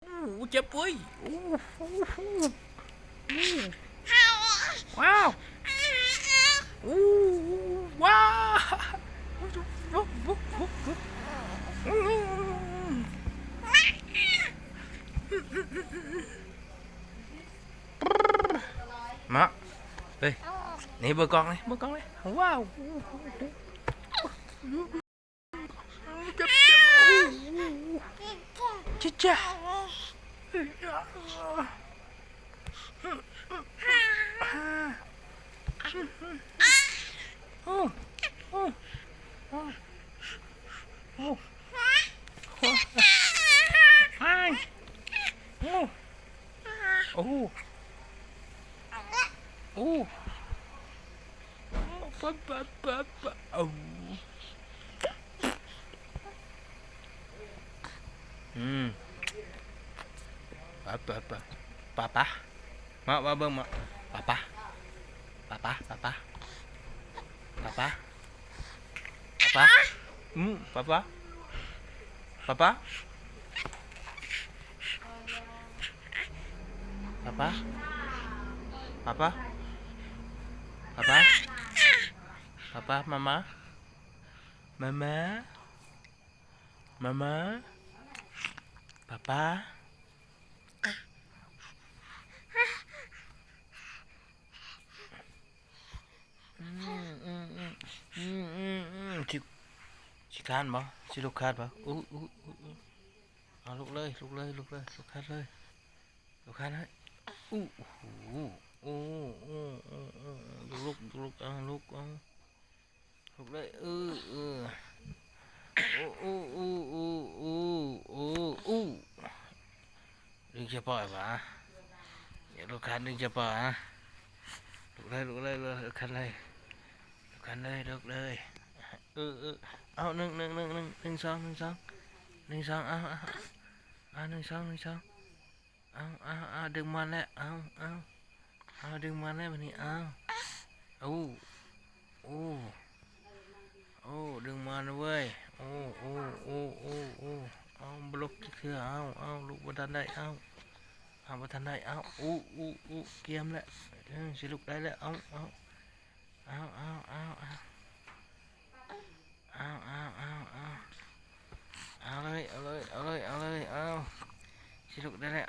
ໂອ້ ເຈັບເວີຍ ໂອ້ ວ້າວ ໂອ້ ວ້າວ ມາ ເອີຍ ນີ້ເບິ່ງກ້ອງນີ້ ເບິ່ງກ້ອງນີ້ ວ້າວ. ເຈັບ ເຈັບ ໂອ້ ຈິດຈະ ໂອ້ ໂອ້ ໂອ້ ໂອ້ ໂອ້ ໂອ້ ໂອ້ ປະ ປະ ປະ ປະ ເອົາ ອືມ ປະ ປະ ປະ ປະ ປະ ມາ ມາເບິ່ງ ມາ ປະ ປະ ປະ ປະ ປະ ປະ ປະ ປະ ປະ ອືມ ປະ ປະ ປະ ປະ. ປາປາ ປາປາ ປາປາ ປາປາ ມາມາ ມາມາ ມາມາ ປາປາ. ອືມ ອືມ ອືມ ອືມ ອືມ ອືມ ອືມ ຊິ ຊິຄານບໍ່? ຊິລຸກຄານບໍ່? ອຸ ອຸ ອຸ ອຸ ເອົາ ລຸກເລີຍ ລຸກເລີຍ ລຸກເລີຍ ລຸກຄານເລີຍ ລຸກຄານເລີຍ ອຸ ໂອ້ ໂອ້ ໂອ້ ໂອ້ ລຸກ ລຸກ ລຸກ ເອົາ ລຸກ ເອົາ ລຸກເລີຍ ເອີ ເອີ ໂອ້ ໂອ້ ໂອ້ ໂອ້ ໂອ້ ໂອ້ ດຶງຈະປ່ອຍຫວາ? ຢ່າລຸກຄານ ດຶງຈະປ່ອຍຫວາ? ລຸກເລີຍ ລຸກເລີຍ ລຸກ ລຸກຄານເລີຍ ລຸກຄານເລີຍ ລຸກເລີຍ ເອີ ເອີ ເອົາ ໜຶ່ງ ໜຶ່ງ ໜຶ່ງ ໜຶ່ງ ໜຶ່ງ ສອງ ໜຶ່ງ ສອງ ໜຶ່ງ ສອງ ເອົາ ເອົາ ເອົາ ໜຶ່ງ ສອງ ໜຶ່ງ ສອງ ເອົາ ເອົາ ເອົາ ດຶງມາແລ້ວ ເອົາ ເອົາ ເອົາ ດຶງມາແລ້ວ ບາດນີ້ ເອົາ ໂອ້ ໂອ້ ໂອ້ ດຶງມາແລ້ວເວີຍ ໂອ້ ໂອ້ ໂອ້ ໂອ້ ເອົາ ບໍ່ລຸກຈັກເທື່ອ ເອົາ ເອົາ ລຸກບໍ່ທັນໄດ້ ເອົາ ເອົາ ບໍ່ທັນໄດ້ ເອົາ ອຸ ອຸ ອຸ ກຽມແລ້ວ ເອີ ຊິລຸກໄດ້ແລ້ວ ເອົາ ເອົາ ເອົາ ເອົາ ເອົາ ເອົາ ເອົາ ເອົາ ເອົາ ເອົາ ເອົາເລີຍ ເອົາເລີຍ ເອົາເລີຍ ເອົາເລີຍ ເອົາ ຊິລຸກໄດ້ແລ້ວ